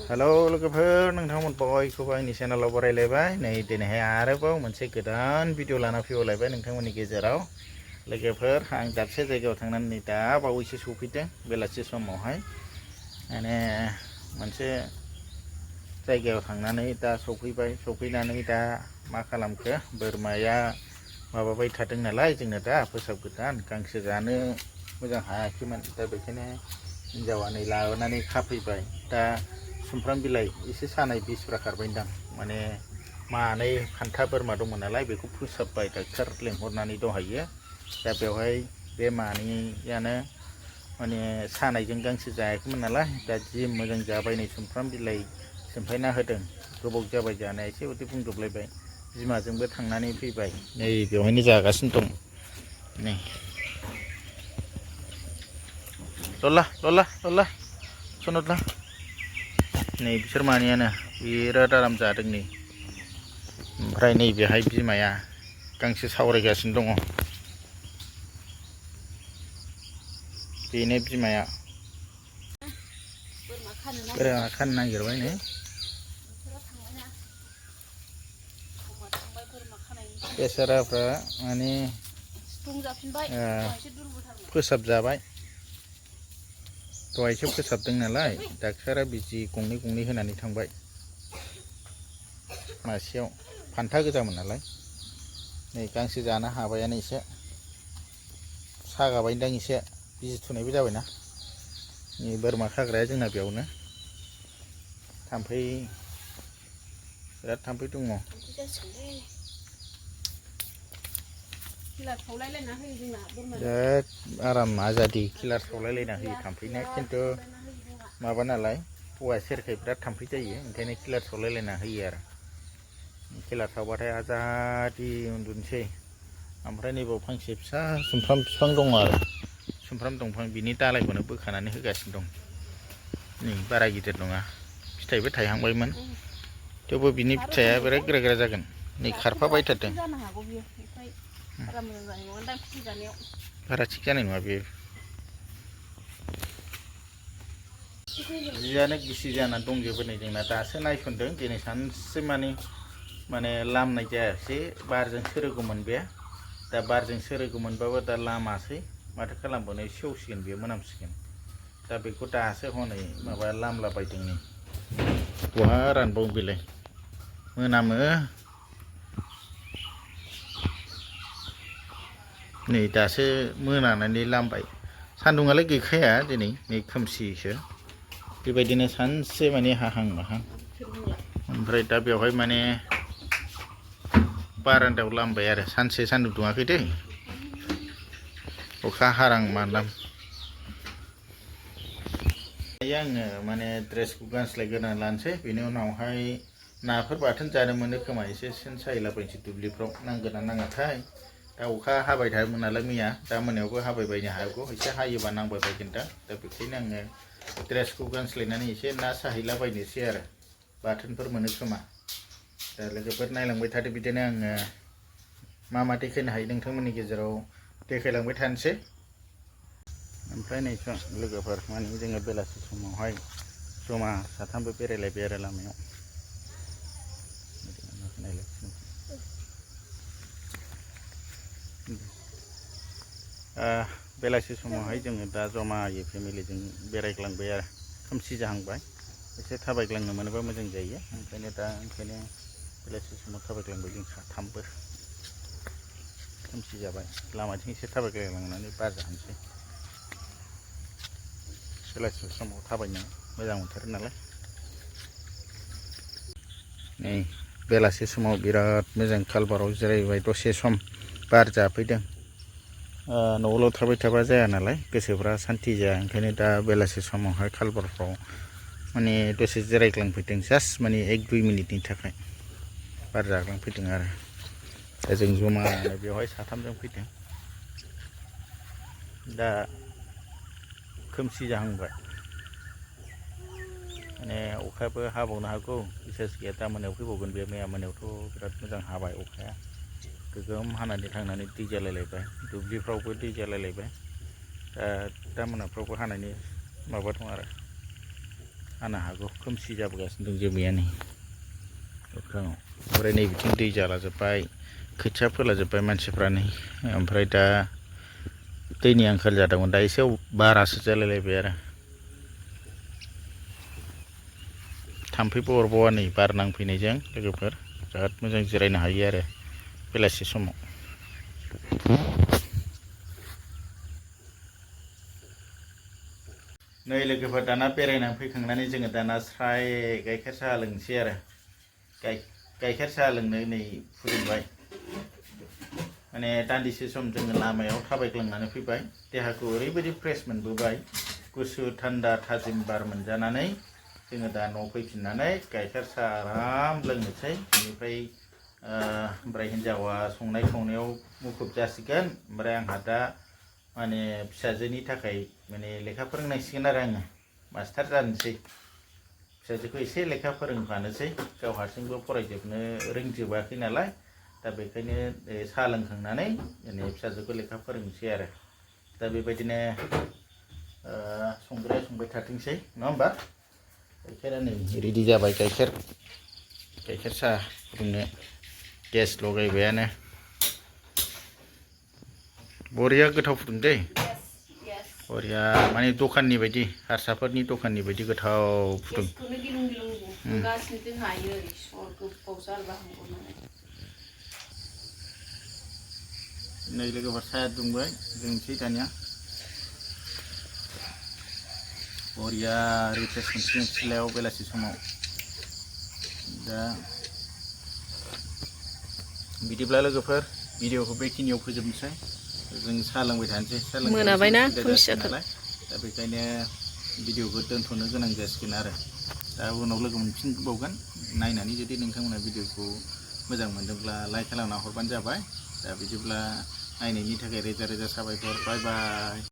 hello लोगोफोर नोंथांमोन बयखौबो आंनि चेनेलाव बरायलायबाय नै दिनैहाय आरोबाव मोनसे गोदान भिडिअ लाना फैबावलायबाय नोंथांमोननि गेजेराव लोगोफोर आं दाबसे जायगायाव थांनानै नै दा बावैसो सफैदों बेलासि समावहाय माने मोनसे जायगायाव थांनानै दा सफैनानै दा मा खालामखो बोरमाया माबाबाय थादों नालाय जोंनो दा फोसाब गोदान गांसो जानो मोजां हायाखैमोन दा बेखायनो हिन्जावा नै लाबोनानै खाफैबाय दा सुमफ्राम बिलाइ एसे सानाय बिसफ्रा खारबायदां माने मानै फान्था बोरमा दंमोन नालाय बेखौ फोसाबबाय डाक्टार लेंहरनानै दहायो दा बेवहाय बे मानैयानो माने सानायजों गांसो जायाखैमोन नालाय दा जि मोजां जाबाय नै सुमफ्राम बिलाइ सोमफायना होदों गोबाव जाबाय जानाया एसे उदै बुंदबलायबाय बिमाजोंबो थांनानै फैबाय नै बेवहायनो जागासिनो दं नै लला लला लला सनदला नै बिसोर मानैयानो बिराद आराम जादों नै ओमफ्राय नैबेहाय बिमाया गांसो सावरायगासिनो दङ बेनो बिमाया बोरमा खानो नागिरबाय नै बेसाराफ्रा माने फोसाबजाबाय दहायसो फोसाबदों नालाय डाक्टारा बिजि गंनै होनानै थांबाय मासेयाव फान्था गोजामोन नालाय नै गांसो जानो हाबायानो एसे सागाबायदां एसे बिजि थुनायबो जाबायना नै बोरमा खाग्राया जोंना बेयावनो थाम्फै बिराद थाम्फै दङ बिराद आराम आजादि किलार सावलायलायना होयो थाम्फैनो खिन्थु माबा नालाय औवा सेरखाय बिराद थाम्फै जायो ओंखायनो किलार सावलायलायना होयो आरो किलार सावबाथाय आजादि उन्दुनोसै ओमफ्राय नैबाव फांसे फिसा सुमफ्राम बिफां दङ आरो सुमफ्राम दंफां बिनि दालायखौनो बोखानानै होगासिनो दं नै बारा गिदिर नङा फिथाइबो थायहांबायमोन थेवबो बिनि फिथाइया बिराद गोरा जागोन नै खारफाबाय थादों बारा थिग जानाय नङा बेयो जियानो गिसि जाना दंजोबो नै जोंना दासो नायसनदों दिनै सानसे माने लामनाय जायासै बारजों सोरोगौमोन बे दा बारजों सोरोगौमोनबाबो दा लामासै माथो खालामबावनो सेवसिगोन बेयो मोनामसिगोन दा बेखौ दासो हनै माबा लामलाबायदों नै बहा रानबावो बेलाय मोनामो नै दासो मोनानानै लामबाय सान्दुंआलाय गैखाया दिनै नै खोमसिसो बेबायदिनो सानसे माने हाहां माहां ओमफ्राय दा बेवहाय माने बारान्दायाव लामबाय आरो सानसे सान्दुं दुङाखै दै अखा हारां मारां दायो आङो माने ड्रेसखौ गानस्लायग्रोना लानोसै बेनि उनावहाय नाफोर बाथोन जानो मोनो खोमा एसे सेन साहैलाबायनोसै दुब्लिफ्राव नांगोना नाङाथाय दा अखा हाबाय थादोंमोन नालाय मैया दा मोनायावबो हाबाय बायनो हागौ एसे हायोबा नांबाय बायगोन दा बेखायनो आङो ड्रेसखौ गानस्लायनानै एसे ना साहैलाबायनोसै आरो बाथोनफोर मोनो खोमा दा लोगोफोर नायलांबाय थादो बिदिनो आङो मा देखायनो हायो नोंथांमोननि गेजेराव देखायलांबाय थानोसै ओमफ्राय नै लोगोफोर माने जोङो बेलासि समावहाय जमा साथामबो बेरायलायबाय आरो लामायाव बेलासि समावहाय जोङो दा जमायै फेमिलिजों बेरायग्लांबाय आरो खोमसि जाहांबाय एसे थाबायग्लांनो मोनोबा मोजां जायो ओंखायनो बेलासि समाव थाबायग्लांबाय जों साथामबो खोमसि जाबाय लामाथिं एसे थाबायग्लांनानै बार जानोसै बेलासि समाव थाबायनो मोजां मोनथारो नालाय नै बेलासि समाव बिराद मोजां कालबाराव जिरायबाय दसे सम बार जाफैदों न'आवल' थाबाय थाबा जाया नालाय गोसोफ्रा सान्ति जाया ओंखायनो दा बेलासि समावहाय कालबारफ्राव माने दसे जिरायग्लांफैदों जास्ट माने 1-2 मिनिटनि थाखाय बार जाग्लांफैदों आरो दा जों जमानो बेवहाय साथामजों फैदों दा खोमसि जाहांबाय माने अखायाबो हाबावनो हागौ बिसेस गैया दा मोनायाव फैबावगोन बे मैया मोनायावथ' बिराद मोजां हाबाय अखाया गोगोम हानानै थांनानै दै जालायलायबाय दुब्लिफ्रावबो दै जालायलायबाय दा मोनाफ्रावबो हानायनि माबा दं आरो हानो हागौ खोमसि जाबोगासिनो दं जोमैयानो अख्राङाव ओमफ्राय नै बिथिं दै जालाजोब्बाय खोथिया फोलाजोब्बाय मानसिफ्रा नै ओमफ्राय दा दैनि आंखाल जादोंमोन दा एसे बारासो जालायलायबाय आरो थाम्फैबो अरबावा नै बार नांफैनायजों लोगोफोर बिराद मोजां जिरायनो हायो आरो बेलासि समाव नै लोगोफोर दाना बेरायनानै फैखांनानै जोङो दाना स्राय गाइखेर साहा लोंसै आरो गाइखेर साहा लोंनो नै फुदुंबाय माने दान्दिसे सम जोङो लामायाव थाबायग्लांनानै फैबाय देहाखौ ओरैबायदि फ्रेस मोनबोबाय गुसु थान्दा थाजिम बार मोनजानानै जोङो दा न'आव फैफिननानै गाइखेर साहा आराम लोंनोसै बेनिफ्राय ओमफ्राय हिन्जावा संनाय खावनायाव मुखुब जासिगोन ओमफ्राय आंहा दा माने फिसाजोनि थाखाय माने लेखा फोरोंनांसिगोन आरो आङो मास्टार जानोसै फिसाजोखौ एसे लेखा फोरोंफानोसै गाव हारसिंबो फरायजोबनो रोंजोबाखै नालाय दा बेखायनो साहा लोंखांनानै माने फिसाजोखौ लेखा फोरोंनोसै आरो दा बेबायदिनो संग्राया संबाय थाथोंसै नङा होमबा गाइखेरा नै रेडि जाबाय गाइखेर साहा फुदुंनो गेस लगायबायानो बरिया गोथाव फुदुं दै बरिया माने दखाननि बायदि हारसाफोरनि दखाननि बायदि गोथाव फुदुं नै लोगोफोर साया दुंबाय जोंसै दानिया बरिया रिफ्रेस मोनसिगोन सिथ्लायाव बेलासि समाव दा बिदिब्ला लोगोफोर भिडिअखौ बेखिनियाव फोजोबनोसै जों साहा लोंबाय थानोसै साहा मोनाबायना लोंबाय नालाय दा बेखायनो भिडिअखौ दोनथ'नो गोनां जासिगोन आरो दा उनाव लोगो मोनफिनबावगोन नायनानै जुदि नोंथांमोना भिडिअखौ मोजां मोनदोंब्ला लाइक खालामना हरबानो जाबाय दा बिदिब्ला नायनायनि थाखाय रोजा रोजा साबायखर बाय बाय